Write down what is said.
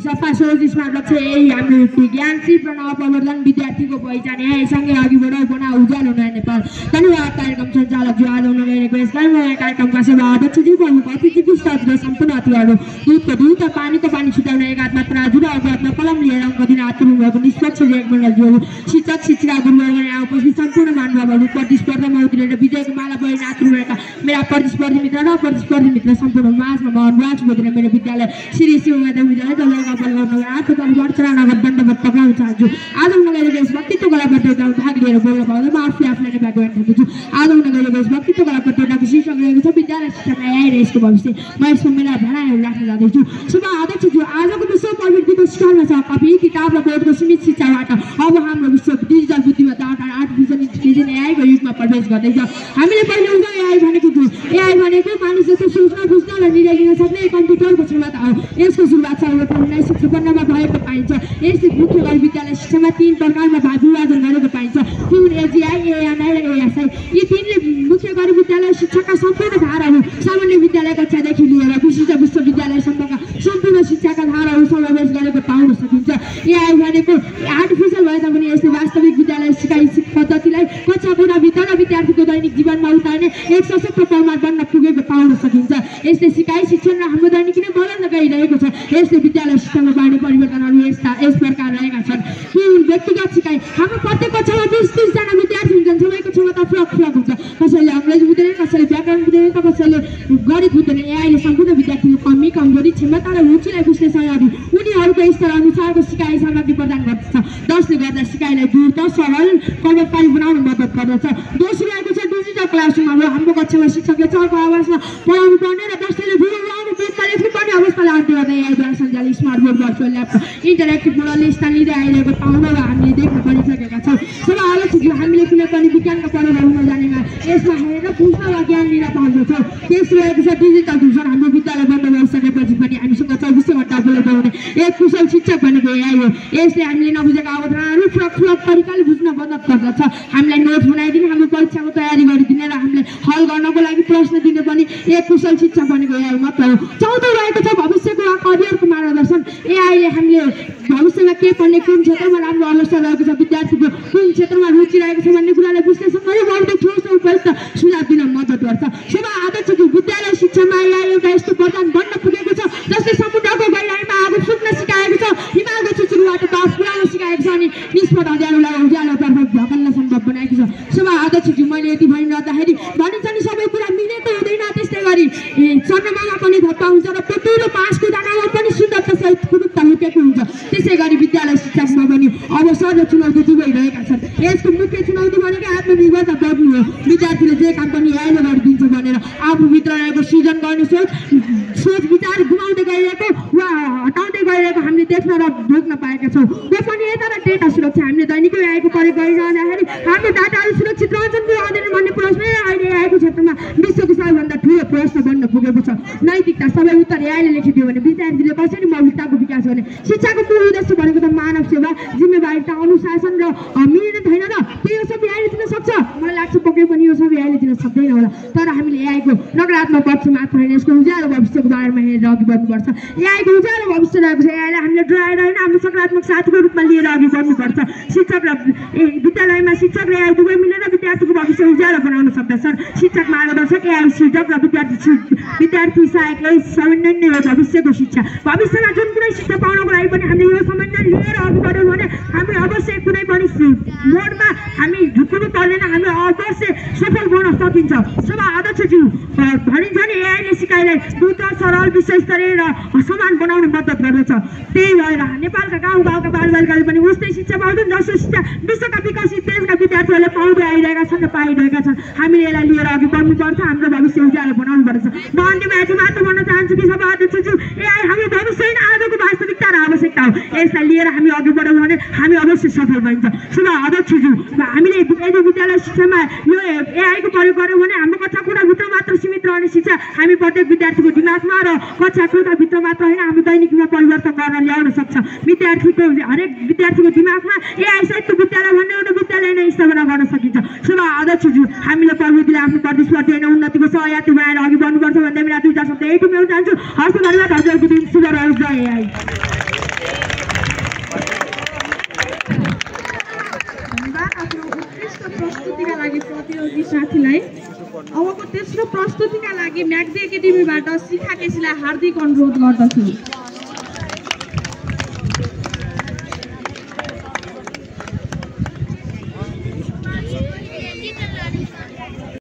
सफा सोच स्मार्ट लक्ष्य यही हाम्रो विज्ञान सिप र नवप्रवर्धन विद्यार्थीको पहिचान यहीसँगै अघि बढाउ बना उज्यालो नयाँ नेपाल। धन्यवाद कार्यक्रम सञ्चालक जो आज हुन गइरहेको यसलाई म कार्यक्रमका सेवा अध्यक्षज्यू प्रमुख अतिथि विस्तार र सम्पूर्ण अतिथिहरू दुधको दुध र पानीको पानी छुटाउन एक हातमा तराजु र अर्को हातमा कलम लिएर अङ्क दिन आतुर भएको निष्पक्ष रेगमण्डलज्यूहरू शिक्षक शिक्षिका गुरुवर्ग यहाँ उपस्थित सम्पूर्ण महानुभावहरू प्रतिस्पर्धामा उत्रिएर विजयको माला बहिनी आतुर भएका मेरा प्रतिस्पर्धी मित्र र प्रतिस्पर्धी मित्र सम्पूर्ण माझमा म अनुराज बोधेर मेरो विद्यालय श्री शिवमाधव विद्यालय नगर दण्डवत पक्राउन चाहन्छु। आज हुन गइरहेको यस वक्तित्व कला प्रतियोगितामा भाग लिएर बोल्न पाउँदा म आफै आफूलाई नै भाग्यवान ठान्छु। आज हुन गइरहेको यस वक्तित्व कला प्रतियोगिताको शीर्षक रहेको छ विद्यालय शिक्षामा एआई र यसको भविष्य। म यसको मेरा भनाइहरू राख्न जाँदैछु। सभा अध्यक्षज्यू आजको विश्व प्रवृत्तिको शिकारमा छ कपी किताब र बोर्डको सीमित शिक्षाबाट अब हाम्रो विश्व डिजिटल बुद्धिमत्ता अर्थात् आर्टिफिसियल इन्टेलिजेन्स एआईको युगमा प्रवेश गर्दैछ। हामीले पहिले उता एआई भनेको थियौँ। एआई भनेको मानिस जस्तो सोच्न बुझ्न र निर्णय लिन सक्ने कम्प्युटरको क्षमता हो। यसको सुरुवात 1956 मा भएको पाइन्छ। यसले मुख्य गरी विद्यालय शिक्षामा 3 प्रकारमा विभाजन गरेको पाइन्छ। क्युन एजीआई एएनआई र एएसआई। यी तीनले मुख्य गरी विद्यालय शिक्षाका सम्पूर्ण धाराहरू सामान्य विद्यालय कक्षादेखि लिएर विशिष्ट विश्वविद्यालयसम्मका सम्पूर्ण शिक्षाका धाराहरू समावेश गरेको पाउन सकिन्छ। एआई भनेको आर्टिफिसियल भए तापनि यसले वास्तविक विद्यालय सिकाइ पद्धतिलाई कक्षाकोठाभित्र र विद्यार्थीको दैनिक जीवनमा उतार्ने एक सशक्त प्रमाण बन्न पुगेको पाउन सकिन्छ। यसले सिकाइ शिक्षण र हाम्रो दैनिकी नै बदल्न गइरहेको छ। यसले विद्यालय शिक्षामा बाँड्ने परिवर्तनहरू यस प्रकार रहेका छन्। व्यक्तिगत सिकाइ हाम्रो प्रत्येक कक्षामा 20-30 जना विद्यार्थी हुन्छन्। सबैको क्षमता फरक हुन्छ। कसैले अङ्ग्रेजी बुझ्दैन, कसैले व्याकरण बुझ्दैन, कसैले गणित बुझ्दैन। एआईले सम्पूर्ण विद्यार्थीको कमी कमजोरी क्षमता र रुचिलाई बुझ्ने सहयोगी उनीहरूको स्तर अनुसारको सिकाइ सामग्री प्रदान गर्दछ, जसले गर्दा सिकाइलाई द्रुत सरल प्रभावकारी बनाउन मद्दत गर्दछ। दोस्रो रहेको छ डिजिटल क्लासरुम। हाम्रो कक्षामा शिक्षकले चर्को आवाजमा पढाउनु पर्ने र दर्शकले भिडियो बनाउनु पेजमा लेख्नुपर्ने अवस्थालाई अन्त्य गर्दै एआईद्वारा सञ्चालित smart board virtual laptop interactive मोडले स्थान लिँदै आइरहेको पाउन र हामीले देख्न परिसकेका छौँ। सबै आलोचकले हामीले कुनै पनि विज्ञानका पढाइहरू जानेमा यसमा हेरेर बुझ्न वा ज्ञान लिन पाउँदछौँ। तेस्रो रहेको छ डिजिटल ट्युसन। हाम्रो विद्यालय बन्द भइसकेपछि पनि हामीसँग 24 घण्टा उपलब्ध हुने एक कुशल शिक्षक भनेको एआई हो। यसले हामीले नबुझेका अवधारणाहरू फरक तरिकाले बुझ्न मद्दत गर्दछ। हामीलाई नोट बनाइदिने, हाम्रो परीक्षाको तयारी गरिदिने र हामीले हल गर्नको लागि प्रश्न दिने पनि एक कुशल शिक्षक भनेको एआई मात्र हो। चौथो रहेको छ भविष्यको वा करियरको मार्गदर्शन। एआईले हामीले भविष्यमा के पढ्ने, कुन क्षेत्रमा राम्रो अवस्था रहेको छ, विद्यार्थीको कुन क्षेत्रमा रुचि रहेको छ भन्ने कुरालाई विश्लेषण गरी बढ्दै ठोस र उपयुक्त सुझाव दिन मद्दत गर्छ। सभा अध्यक्षज्यू विद्यालय शिक्षामा एआई एउटा यस्तो वरदान बन्न पुगेको छ जसले समुद्रको गहिराईमा आगो फुक्न सिकाएको छ, हिमालको चुचुरोबाट बाफ पुर्याउन सिकाएको छ अनि निष्पट अँध्यारोलाई उज्यालोतर्फ धकेल्न सम्भव बनाएको छ। सभा अध्यक्षज्यू मैले यति भनिरहँदाखेरि भनिन्छ नि सबै कुरा मिलेको हुँदैन। त्यस्तै गरी चन्द्रमामा पनि धप्पा हुन्छ र पतुलो बाँसको दानामा पनि सुन्दरतासहित कुरुत्ता लुकेको हुन्छ। त्यसै गरी विद्यालय शिक्षामा पनि अवसर र चुनौती दुवै रहेका छन्। यसको मुख्य चुनौती भनेको आत्मनिर्भरता बढ्नु हो। विद्यार्थीले जे काम पनि एआईले गरिदिन्छ भनेर आफूभित्र रहेको सृजन गर्ने सोच विचार गुमाउँदै गइरहेको वा हटाउँदै गइरहेको हामीले देख्न र भोग्न पाएका छौँ। गोपनीयता र डेटा सुरक्षा। हामीले दैनिकै एआईको प्रयोग गरिरहँदाखेरि हाम्रो डाटाहरू सुरक्षित रहन्छन् कि रहँदैनन् भन्ने प्रश्न अहिले एआईको क्षेत्रमा विश्वको सबैभन्दा ठुलो प्रश्न बन्न पुगेको छ। नैतिकता। सबै उत्तर एआईले लेखिदियो भने विद्यार्थीले कसरी मौलिकताको विकास गर्ने? शिक्षाको मूल उद्देश्य भनेको त मानव सेवा, जिम्मेवारिता, अनुशासन र मिहिनेत होइन र? त्यो सब एआईले दिन सक्छ? मलाई लाग्छ पक्कै पनि यो सब एआईले दिन सक्दैन होला। तर हामीले एआईको नकारात्मक पक्ष मात्र होइन, यसको उज्यालो भविष्यको बारेमा हेरेर अघि बढ्नुपर्छ। एआईको उज्यालो भविष्य रहेको छ। एआईलाई हामीले डराएर होइन, हाम्रो सकारात्मक साथीको रूपमा लिएर अघि बढ्नुपर्छ। शिक्षक र विद्यालयमा शिक्षक र एआई दुवै मिलेर विद्यार्थीको भविष्य उज्यालो बनाउन सक्दछन्। शिक्षक मार्गदर्शक, एआई सृजक र विद्यार्थी सहायक यही समन्वय नै हो भविष्यको शिक्षा। भविष्यमा जुन कुनै शिक्षा पाउनको लागि पनि हामीले यो समन्वय लिएर अघि बढ्यौँ भने हामी अवश्य कुनै पनि मोडमा हामी झुक्नु पर्दैन, हामी अवश्य सफल हुन सकिन्छ। सभा अध्यक्षज्यू भनिन्छ नि एआईले सिकाइलाई द्रुत सरल विश्वस्तरीय र समान बनाउन मद्दत गर्दछ। त्यही भएर नेपालका गाउँका बालबालिकाले पनि उस्तै शिक्षा पाउँछन् जस्तो शिक्षा विश्वका विकसित देशका विद्यार्थीहरूले पाउँदै आइरहेका छन् र पाइरहेका छन्। हामीले यसलाई लिएर अघि बढ्नुपर्छ, हाम्रो भविष्य उज्यालो बनाउनुपर्छ। म अन्त्यमा यति मात्र भन्न चाहन्छु कि सभा अध्यक्षज्यू एआई हाम्रो भविष्य होइन, आजको वास्तविकता र आवश्यकता हो। यसलाई लिएर हामी अघि बढ्यौँ भने हामी अवश्य सफल भइन्छ। सभा अध्यक्षज्यू हामीले यदि विद्यालय शिक्षामा यो एआईको प्रयोग गर्यौँ भने हाम्रो कक्षा कोठाभित्र मात्र सीमित रहने शिक्षा हामी प्रत्येक विद्यार्थीको दिमागमा र कक्षा कोठाभित्र मात्र होइन, हाम्रो दैनिकीमा परिवर्तन गर्न ल्याउन सक्छ। हरेक विद्यार्थीको दिमागमा एआई सहित विद्यालय भन्ने एउटा विद्यालय नै स्थापना गर्न सकिन्छ। सभा अध्यक्षज्यू हामीले प्रविधिलाई आफ्नो प्रतिस्पर्धी होइन उन्नतिको सहयात्री बनाएर अघि बढ्नुपर्छ भन्दै मेरा 2 शब्द यही टुङ्ग्याउन चाहन्छु। हस्त धन्यवाद। हजुरको दिन शुभ रहोस्। जय एआई। उत्कृष्ट प्रस्तुतिका लागि प्रतियोगी साथीलाई अबको तेस्रो प्रस्तुतिका लागि म्याग्दी एकाडेमीबाट शिखा केसीलाई हार्दिक अनुरोध गर्दछु।